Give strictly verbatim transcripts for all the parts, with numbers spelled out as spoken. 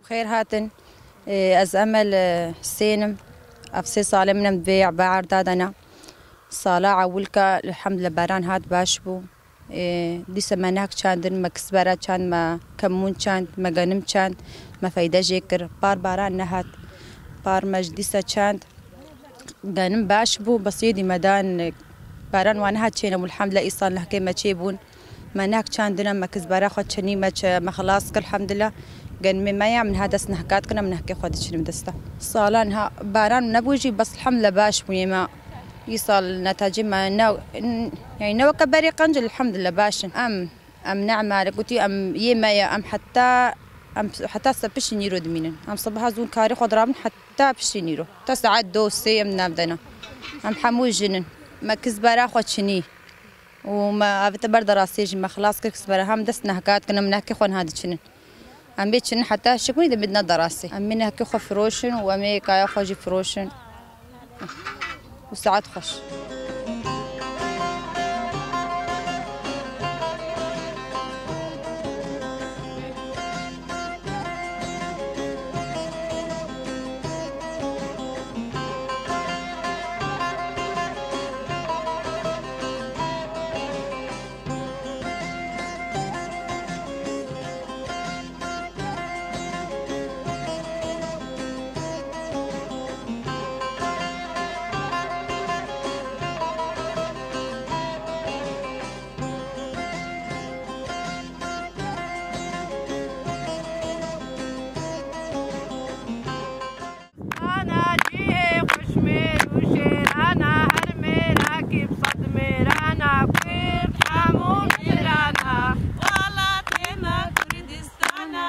Xêr hatin. Ê, ez Emel, e, Husên im. Ev sê salê min em vê erda de ne. Sala ewilka, elhamdulillah, baran hat, baş bû. Ê, dîsa me nehk çandin, me kisbera çand, me kemûn çand, me genim çand, me feyde jê kir. Par baran nehat. Par me ji dîsa çand. Genim baş bû, bes yê dî me dan, baran wan niha çêne bû, elhamdulillah, îsal nehkê me çêbûn. Me nehk çandine, me kisbera xwe çinî, me çi, me xilas kir, elhamdulillah. Genimê me ya, min ha dest nehka dikine, min nehkê xwe diçinim desta. Sala niha baran nebû jî, bes elhamdulillah baş bûyê me. Îsal netecê me ne, n-, yani ne weke berê qenc, elhamdulillah baş in. Em Em ne emare gotî em yê me ye, em heta, em heta se piştî nîro dimînin. Em sibeha zûn karê xwe dirabin heta piştî nîro. Ta saet do sê em nav de ne. Em hemû jin in. Me kisbera xwe çinî. Û me avite ber derasê jî me xilas kir kisbera. Hem dest nehka dikin, em nehkê xwe niha diçinin. Em bê çinin heta şikûnî de bidine derasê. Em ê nehkê xwe firoşin û em ê kaya xwe jî firoşin. û saet xweş. Ana cihê xweş mêr û şêrana, her mêrakî bi sed mêrana, Kurd hemû mêrana. Welatê me Kurdistana,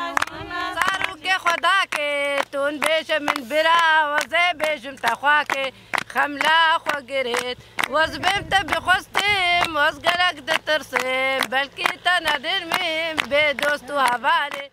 zarokê xwe dake, tu bêje min bira, ez ê bêjim te xwakê, xemla xwe girêt. Ez bêm te bixwestim, ez gelek ditirsim, belkî te nedirmim, bê dost û hevalê.